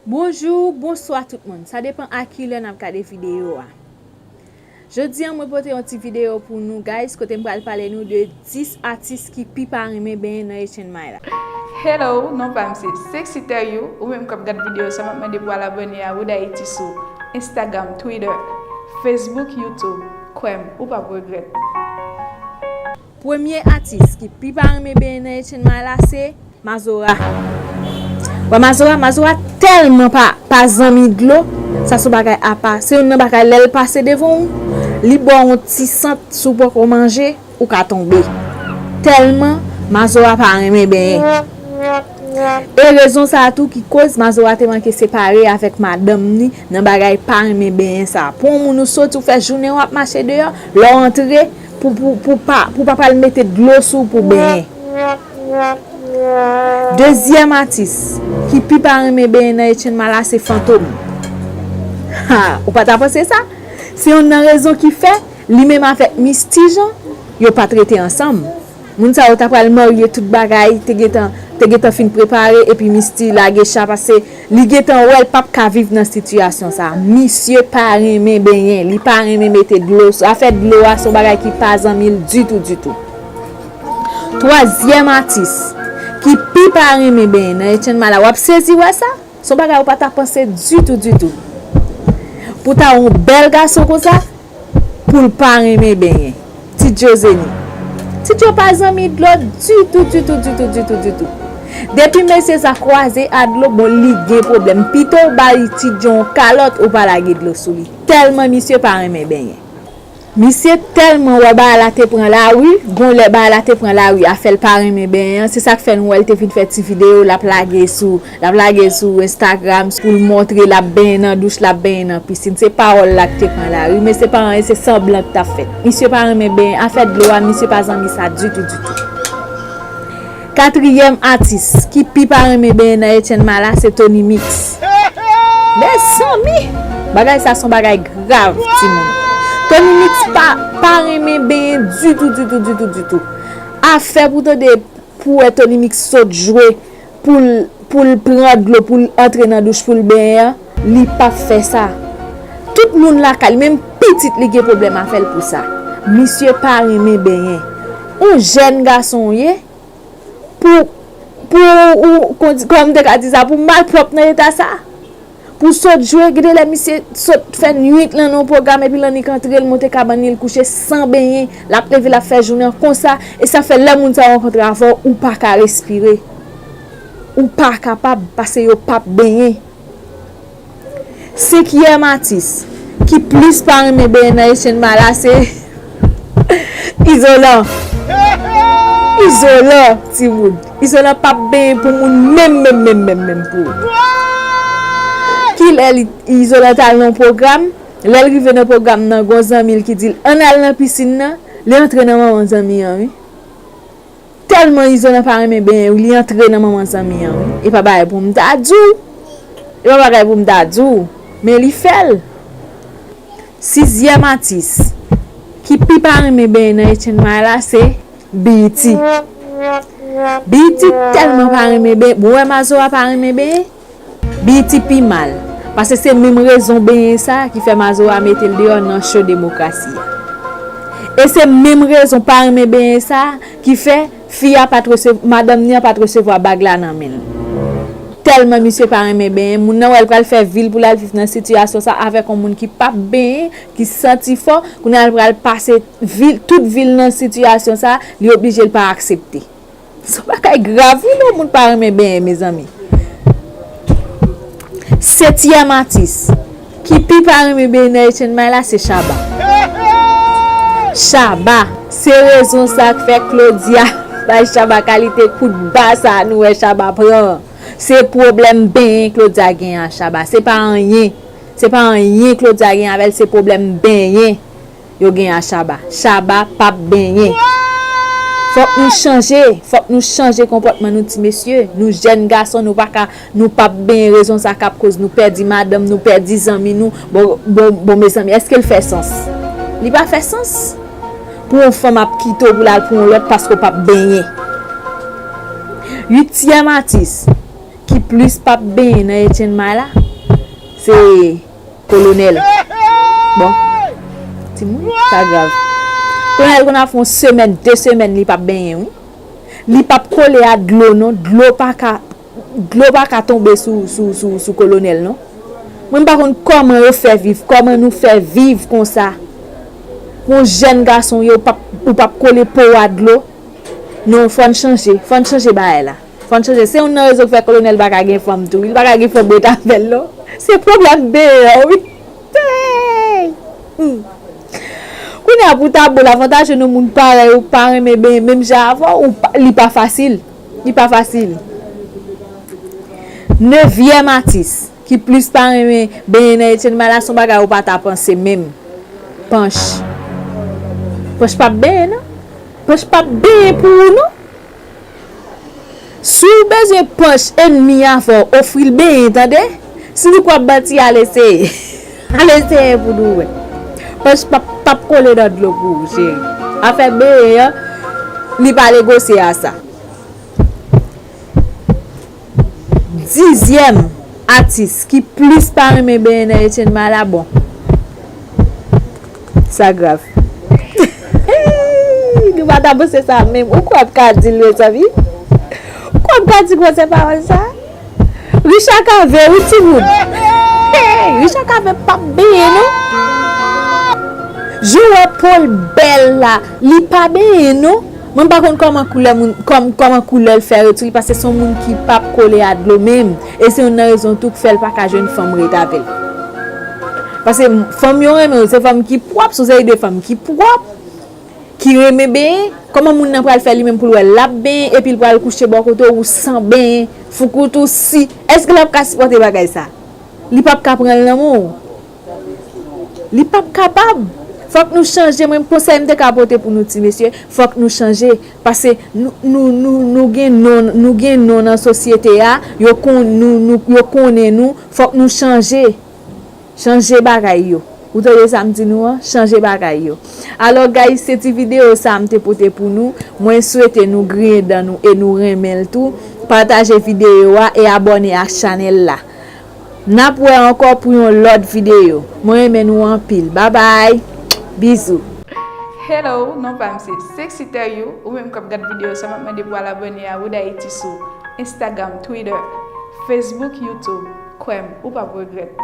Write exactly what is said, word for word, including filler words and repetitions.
Bonjou, bonswa tout moun. Sa depan a kilè n ap gade videyo a. Jodi a, mwen pote yon ti videyo pou nou, guys, kote m pral pale nou de dis atis ki pi pa renmen benyen nan H and M la. Hello, non pa m se Sexy Terry, ou menm k ap gad videyo sa, m ap mande pou al abòne a Wood Haiti sou Instagram, Twitter, Facebook, YouTube. Kwè m, ou p ap regrèt. Premye atis ki pi pa renmen benyen nan H and M la se Mazora. Wè Mazora, Mazora tèlman pa, pa zanmi dlo, sa se yon bagay apa. Se youn nan bagay lè l pase devan w, li ba w yon ti sant, si w poko manje, ou ka tonbe. Tèlman Mazora pa renmen benyen. E rezon sa a tou ki koz Mazora te manke separe avèk madanm ni nan bagay pa renmen benyen sa. Pou yon moun ou soti ou fè jounen w ap mache deyò, lè w antre, pou, pou, pou pa, pou pa pral mete dlo sou w pou benyen. Dezyèm atis ki pi pa renmen benyen nan H and M la se Fantom. Ha, ou pa ta panse sa? Se youn nan rezon ki fè li menm avèk Misty Jean, yo pa t rete ansanm. Moun sa yo ta pral marye, tout bagay te gentan, te gentan fin prepare, epi Misty lage cha, paske li gentan wè l p ap ka viv nan sitiyasyon sa. Misye pa renmen benyen, li pa renmen mete dlo sou. Afè dlo a se yon bagay ki pa zanmi l ditou, ditou. Twazyèm atis ki pi pa renmen benyen nan H and M la, w ap sezi wè sa. Se yon bagay ou pa ta panse ditou, ditou. Pou ta yon bèl gason konsa, pou l pa renmen benyen. Ti Djo Zeni. Ti Djo pa zanmi dlo ditou, ditou, ditou, ditou, ditou. Depi mesye sa kwaze a dlo, bon, li gen pwoblèm. Pito w bay Ti Djo yon kalòt, ou pa lage dlo sou li. Tèlman misye pa renmen benyen. Misye tèlman wè bagay la te pran lari, gon lè bagay la te pran lari, afè l pa renmen benyen an, se sa k fè nou wè l te vin fè ti videyo, l ap lage sou, l ap lage sou Instagram pou l montre l ap benyen nan douch, l ap benyen nan pisin. Se pawòl la k te pran lari, men se pa anyen, se sanblan k t ap fèt. Misye pa renmen benyen, afè dlo a, misye pa zanmi sa ditou, ditou. Katriyèm atis ki pi pa renmen benyen nan H and M la se Tony Mix. Mezanmi! Bagay sa se yon bagay grav, timoun. Tony Mix pa, pa renmen benyen ditou, ditou, ditou, ditou. Afè pou tande, pou wè Tony Mix sot jwe, pou l, pou l pran dlo, pou l antre nan douch, pou l benyen an, li p ap fè sa. Tout moun lakay li, menm pitit li gen pwoblèm avè l pou sa. Misye pa renmen benyen. Yon jèn gason w ye, pou, pou, ou, kon, kòman m te ka di sa, pou malpwòp nan eta sa, pou sot jwe, gade lè misye sot fè nwit lan nan yon pwogram, epi l annik antre, l monte kabann li, l kouche san benyen, l ap leve, l ap fè jounen an konsa, e sa fè lè moun sa yo rankontre avè w, ou pa ka respire. Ou pa kapab, paske yo p ap benyen. Senkyèm atis ki plis pa renmen benyen nan H and M la se Izolan. Izolan, timoun. Izolan p ap benyen pou moun menm, menm, menm, menm, menm pou. Kilè li, Izolan t al nan yon pwogram, lè l rive nan pwogram nan, gon zanmi l ki di l, ann al nan pisin nan, li antre nan manman zanmi an, wi. Tèlman Izolan pa renmen benyen, li antre nan manman zanmi an, wi. E pa bagay pou m ta di w. E pa bagay pou m ta di w. Men li fè l. Sizyèm atis ki pi pa renmen benyen nan H and M la se B E T. B E T tèlman pa renmen benyen. Bon, wè Mazora pa renmen benyen. B E T pi mal, paske se menm rezon benyen sa ki fè Mazora mete l deyò nan show Demokrasi a. E se menm rezon pa renmen benyen sa ki fè fi a pa t rese-, madanm ni an pa t resevwa bag la nan men l. Tèlman misye pa renmen benyen, moun nan wè l pral fè vi l pou l al viv nan sitiyasyon sa avèk yon moun ki p ap benyen, ki santi fò, kounye a l pral pase vi l, tout vi l nan sitiyasyon sa, li oblije l pa aksepte. Se yon bagay grav, wi, lè yon moun pa renmen benyen, mezanmi. Setyèm atis ki pi pa renmen benyen nan H and M la, se Shabba. Shabba, se rezon sa k fè Claudia bay Shabba kalite kout ba sa nou wè Shabba pran. Se pwoblèm benyen Claudia gen ak Shabba. Se pa anyen. Se pa anyen Claudia gen avè l, se pwoblèm benyen yo gen ak Shabba. Shabba p ap benyen. Fòk nou chanje. Fòk nou chanje konpòtman nou ti mesye. Nou jèn gason, nou pa ka, nou p ap benyen rezon sa k ap koz nou pèdi madanm, nou pèdi zanmi nou. Bon, bon, bon, mezanmi, èske l fè sans? Li pa fè sans. Pou yon fanm ap kite w pou l al pou yon lòt paske w p ap benyen. Uityèm atis ki plis p ap benyen nan Etienne May la, se Kolonèl. Bon, timoun, sa grav. Kolonèl konn ap fè yon semèn, de semèn li p ap benyen, wi. Li p ap kole a dlo, non. Dlo pa ka, dlo pa ka tonbe sou, sou, sou, sou Kolonèl, non. Mwen, m pa konn kòman yo fè viv, kòman nou fè viv konsa. Yon jèn gason, yo p ap, ou p ap kole po w a dlo. Non, fò n chanje, fò n chanje bagay la. Fò n chanje. Se youn nan rezon k fè Kolonèl pa ka gen fanm tou. Li pa ka gen fanm ret avè l, non. Se pwoblèm benyen an, wi. Hey! Hmm. Kounye a pou ta bon, lavantaj nou moun parèy ou pa renmen benyen menm jan avè w, ou pa, li pa fasil. Li pa fasil. Nevyèm atis ki plis pa renmen benyen nan Etienne May la, se yon bagay ou pa ta panse menm. Panch. Panch p ap benyen, non. Panch p ap benyen pou ou, non. Si w bezwen Panch ennmi avè w, ofri l benyen, tande. Si li kwè w ap manti, al eseye. Al eseye pou nou wè. Panch p ap, p ap kole nan dlo pou ou, cheri. Afè benyen an, li pa negosye a sa. Dizyèm atis ki plis pa renmen benyen nan Etienne May la, bon. Sa grav. Nou pa ta panse sa menm. Ou kwè ap ka di l, mezanmi? Ou kwè ap ka di gwo se pawòl sa? Richard Cavé, wi, timoun. Hey, Richard Cavé p ap benyen, non. Jan w wè po l bèl la, li pa benyen, non. Mwen pa konn kòman koulè moun, kòm, kòman koulè l fè retire, paske se yon moun ki p ap kole a dlo menm. E se youn nan rezon tou k fè l pa ka jwenn fanm ret avè l. Paske fanm yo renmen yo, se fanm ki pwòp, se yon seri de fanm ki pwòp, ki renmen benyen. Kòman moun nan pral fè li menm pou l wè l ap benyen, epi l pral kouche bò kote w san benyen, foukout ou si? Èske l ap ka sipòte bagay sa? Li p ap ka pran l nan men w. Li p ap kapab. Fòk nou chanje. Mwen, konsèy m te ka pote pou nou ti mesye, fòk nou chanje. Paske nou, nou, nou, nou gen non, nou gen non nan sosyete a, yo kon, nou, nou, yo konnen nou, fòk nou chanje. Chanje bagay yo. Ou tande sa m di nou an? Chanje bagay yo. Alò, guys, se ti videyo sa a m te pote pou nou. Mwen swete nou griyen dan nou e nou renmen l tou. Pataje videyo a e abòne ak chanèl la. N ap wè ankò pou yon lòt videyo. Mwen renmen nou anpil. Babay. Bizou. Hello, non pa m se Sexy Tell You. Ou menm k ap gad videyo sa, m ap mande pou w al abòne a Wood Haiti sou Instagram, Twitter, Facebook, YouTube. Kwè m, ou p ap regrèt.